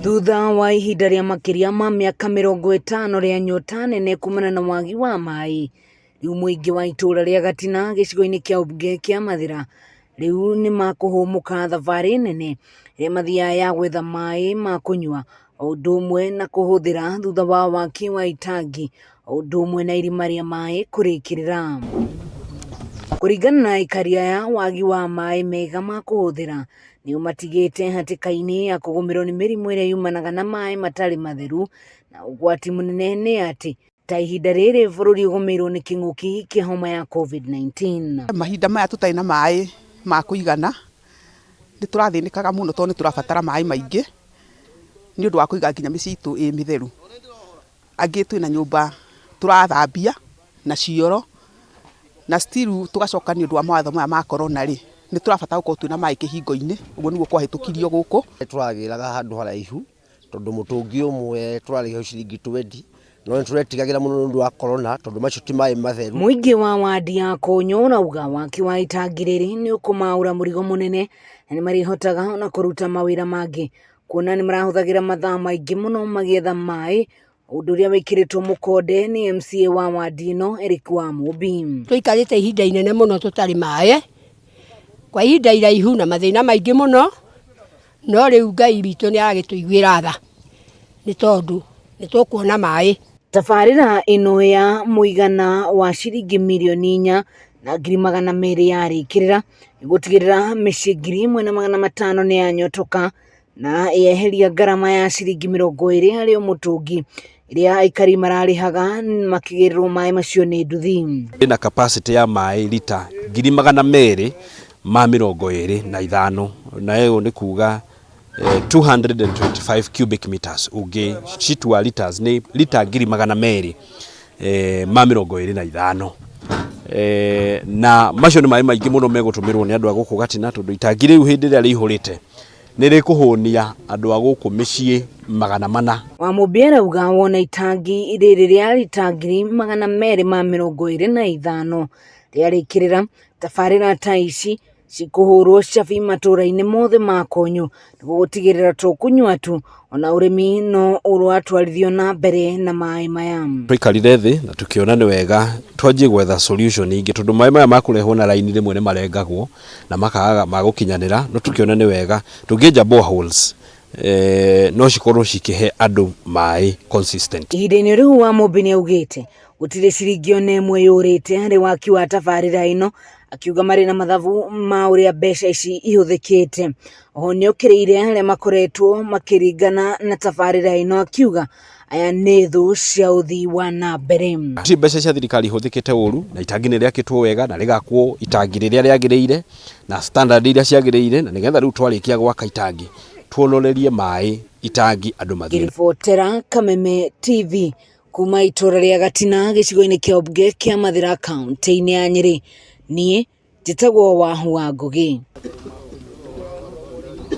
Thutha wa ihinda rĩa makĩria ma mĩaka 50 rĩa nyota nene kumana na wagi wa maĩ, rĩu mũingĩ wa itũũra rĩa Gatina gĩcigo-inĩ kĩa ũmbunge kĩa Mathĩra rĩu nĩ makũhũmũka thabarĩ nene ĩrĩa mathiaga ya gwetha maĩ ma kũnyua o ũndũ ũmwe na kũhũthĩra thutha wa waki wa itangi o ũndũ ũmwe na irima rĩa maĩ kũrĩkĩrĩra. Kũringana na aikari aya, wagi wa maĩ mega ma kũhũthĩra nĩ ũmatigĩte hatĩka-inĩ ya kũgũmĩrwo nĩ mĩrimũ ĩrĩa yumanaga na maĩ matarĩ matheru, na ũgwati mũnene nĩ atĩ ta ihinda rĩrĩ bũrũri ũgũmĩirwo nĩ kĩng'ũki kĩa homa ya COVID-19. Mahinda maya tũtarĩ na maĩ ma kũigana, nĩ tũrathĩnĩkaga mũno tondũ nĩ tũrabatara maĩ maingĩ, nĩ ũndũ wa kũiga nginya mĩciĩ itũ ĩ mĩtheru. Angĩ twĩna nyũmba tũrathambia na cioro, na still tũgacoka nĩ ũndũ wa mawatho maya ma corona rĩ, nĩ tũrabatara gũkorwo twĩna maĩ kĩhingo-inĩ, ũguo nĩguo kwahĩtũkirio gũkũ. Tũragĩraga handũ haraihu tondũ mũtũngi ũmwe tũrarĩhio ciringi twendi, no nĩ tũretigagĩra mũno nĩ ũndũ wa corona tondũ macio ti maĩ matheru. Mũingĩ wa wandi ya Kũnyũ ũrauga waki wa itangi rĩrĩ nĩ ũkũmaũra mũrigo mũnene na nĩ marĩhotaga ona kũruta mawĩra mangĩ kuona nĩ marahũthagĩra mathaa maingĩ mũno magĩetha maĩ, ũndũ ũrĩa wĩkĩrĩtwo mũkonde nĩ MCA wa wandi ĩno Eric Wamũmbi. Tũikarĩte ihinda inene mũno tũtarĩ maĩ, kwa ihinda iraihu na mathĩna maingĩ mũno, no rĩu Ngai witũ nĩ aragĩtũiguĩra tha, nĩ tondũ nĩ tũkuona maĩ. Tabarĩra ĩno ya mũigana wa ciringi mirioni 4 na ngiri 200 yarĩkĩrĩra gũtigĩrĩra mĩciĩ 1500 nĩ yanyotoka na yeheria ngarama ya ciringi 20 harĩ o mũtũngi ĩrĩa aikari mararĩhaga makĩgĩrĩrwo maĩ macio nĩ nduthi. Ĩna capacity ya maĩ lita 225,000, na ĩyo nĩ kuga 225 cubic meters. Ũngĩcitua liters nĩ lita 225,000, na macio nĩ maĩ maingĩ mũno megũtũmĩrwo nĩ andũ a gũkũ Gatina, tondũ itangi rĩu hĩndĩ ĩrĩa rĩihũrĩte nĩ rĩkũhũnia andũ a gũkũ mĩciĩ 400. Wamũmbi arauga wona itangi rĩrĩ rĩa lita 225,000 rĩarĩkĩrĩra, tabarĩra ta ici cikũhũrwo cabi matũra-inĩ mothe ma Konyũ nĩguo gũtigĩrĩra to kũnyua tu, ona ũrĩmi no ũratwarithio na mbere na maĩ maya. Twaikarire thĩ na tũkĩona nĩ wega twanjie gwetha solution ingĩ, tondũ maĩ maya makũrehwo na raini rĩmwe nĩ marengagwo na makaga ma gũkinyanĩra, no tũkĩona nĩ wega tũngĩenja boreholes no cikorwo cikĩhe andũ maĩ consistent. Ihinda-inĩ rĩu Wamũmbi nĩ augĩte gũtirĩ ciringi ona ĩmwe yũrĩte harĩ waki wa tabarĩra ĩno, akiuga marĩ na mathabu ma ũrĩa mbeca ici ihũthĩkĩte. Oho nĩokĩrĩire arĩa makoretwo makĩringana na tabarĩra ĩno, akiuga aya nĩ thũ cia ũthii wa na mbere. Gũtirĩ mbeca cia thirikari ihũthĩkĩte ũru, na itangi nĩ rĩakĩtwo wega na rĩgakwo itangi rĩrĩa rĩagĩrĩire na standard iria ciagĩrĩire, na nĩgetha rĩu twarĩkia gwaka itangi tuonorerie maĩ itangi andũ mathiĩ. Ngĩribotera Kameme TV kuma itũra rĩa Gatina gĩcigo-inĩ kĩa ũmbunge kĩa Mathĩra kaunti-inĩ ya Nyĩrĩ, niĩ njĩtagwo Wahu wa Ngũgĩ.